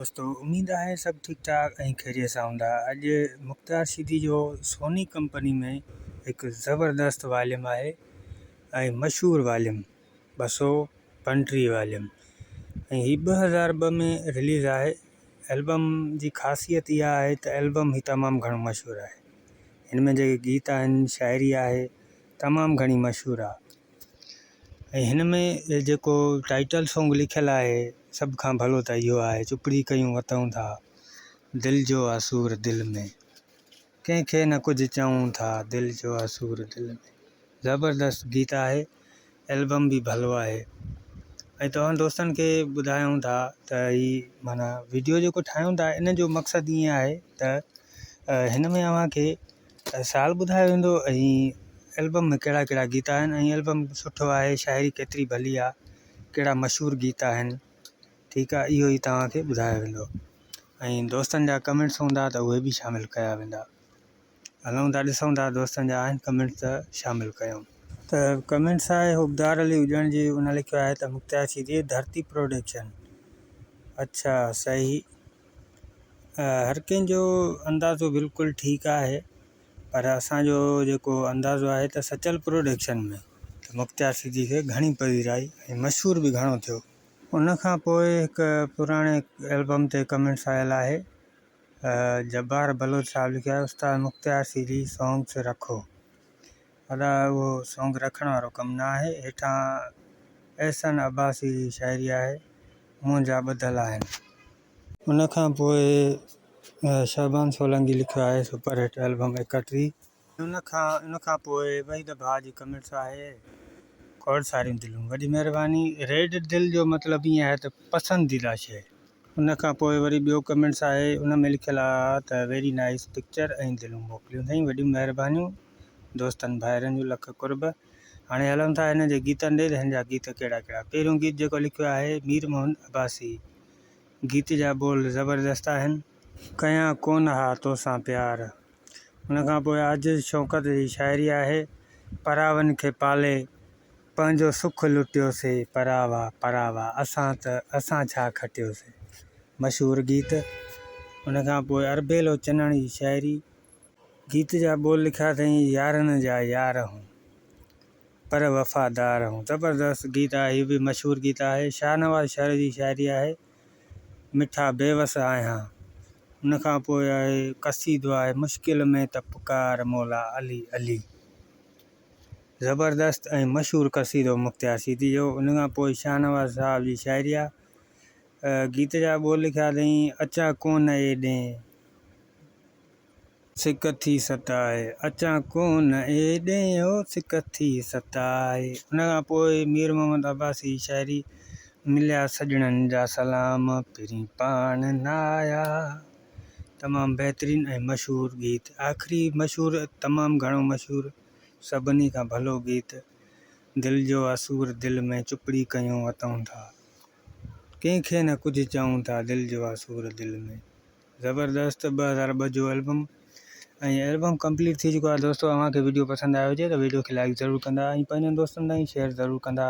دوستو اميد آهي سڀ ٺيڪ ٺاڪ ۽ خيريت سان هوندا. اڄ مختيار شيدي جو سوني ڪمپني ۾ هڪ زبردست واليم آهي ۽ مشهور واليم 235 واليم ۽ هي 2002 ۾ رليز آهي. البم جي خاصيت اها آهي ته البم هي تمام گهڻو مشهور آهي. هن ۾ جيڪي گيت آهن شاعري آهي تمام گهڻي مشهور آهي. ۽ هن ۾ جيڪو ٽائيٽل سونگ لکيل آهي سڀ کان ڀلو ته اهو آهي چپڙي ڪيون وتئون ٿا دل جو آ سور دل ۾ ڪنهن کي نه ڪجهه چئون ٿا دل جو آ سور دل ۾ زبردست گيت آهي البم به ڀلو آهي ۽ توهان دوستن کي ٻڌايون ٿا ته هي معنيٰ ويڊيو جيڪو ٺاهيون ٿا ان جو مقصد ائين آهي ته هن ۾ اوهان کي سال ٻڌايو ويندو ۽ البم ۾ ڪهڙا ڪهڙا گيت آهن ۽ البم سٺو آهي شاعري ڪيتري ڀلي آ ڪهڙا مشهور گيت آهن ٺيڪ آ اهو ئي توهان کي ٻڌايو ويندو ۽ دوستن جا ڪمينٽس هوندا ته اهي به شامل ڪيا ويندا هلون ٿا ڏسون ٿا دوستن جا آهن ڪمينٽس ته شامل ڪيون. ته ڪمينٽس آهي حبدار علي اڄڻ جي ان لکيو آهي ته مختيار شيدي ڌرتي پروڊڪشن اڇا صحيح هر ڪنهن جو اندازو بلڪل ٺيڪ آهي پر اسان جو جيڪو اندازو آهي ته سچل پروڊڪشن ۾ ته مختيار سنڌي کي گهڻي پذيرائي ۽ مشهور به گهڻو ٿيو. ان کان پوء هڪ پراڻي البم تي ڪمينٽس آيل آهي جبار بلوچ صاحب لکيو آهي استاد مختيار سنڌي سونگس رکو ادا اهو سونگ رکڻ وارو ڪم نه آهي هيٺان احسن عباسي جي شاعري آهي منهنجا ٻڌل آهن. ان کان پوء شعبان سولنگي لکيو آهي سپر هٽ البم 31. ان کان پوء وحيد ڀاء جي ڪمينٽس آهي کوڙ ساريون دليون وڏي مهرباني ريڊ دل جو مطلب ائين آهي ته پسنديده شيء. ان کان پوء وري ٻيو ڪمينٽس آهي ان ۾ لکيل آ ته ويري نائيس پڪچر ۽ دلون موڪليون اٿئي وڏيون مهربانيون دوستن ڀائرن جون لک قرب. هاڻي هلون ٿا هن جي گيتن ڏي ته هن جا گيت ڪهڙا ڪهڙا. پهريون گيت جيڪو لکيو آهي مير محمد عباسي گيت جا ٻول زبردست آهن. ڪيان ڪونه ها توسان پيار. ان کان پوء عاجز شوڪت جي شاعري آهي پراون کي پالي پنهنجو سک لٽيوسي پراوا پراوا اسان ته اسان ڇا کٽيوسي مشهور گيت. ان کان پوء اربيلو چنڻ جي شاعري. گيت جا ٻول لکيا اٿئي يارن جا يار هون پر وفادار هون زبردست گيت آهي هي به مشهور گيت آهي شاهنواز شر جي شاعري آهي مٺا بيوس آهيان ان کان پوء آهي قصيدو آهي مشڪل ۾ ته پڪار مولا علي علي زبردست ۽ مشهور قصيدو مختيار سيتي جو ان کان پوء شاهنواز صاحب جي شاعري آهي گيت جا ٻول لکيا اٿئي اچان ڪونه ايڏين سڪ ٿي ستائي، اچان ڪونه ايڏين او سڪ ٿي ستائي. ان کان پوء مير محمد عباسي جي شاعري، مليا سڄڻن جا سلام، پرين پاڻ نه آيا. تمام بهترين ۽ مشهور گيت. آخري مشهور تمام گهڻو مشهور سڀني کان ڀلو گيت دل جو آ سور دل ۾ چپڙي ڪيون وتئون ٿا ڪنهن کي نه ڪجهه چئون ٿا دل جو آ سور دل ۾. زبردست 2002 جو البم ۽ البم ڪمپليٽ ٿي چڪو آهي دوستو اوهان کي ويڊيو پسند آيو هجي ته ويڊيو کي لائڪ ضرور ڪندا ۽ پنهنجن دوستن تائين شيئر ضرور ڪندا.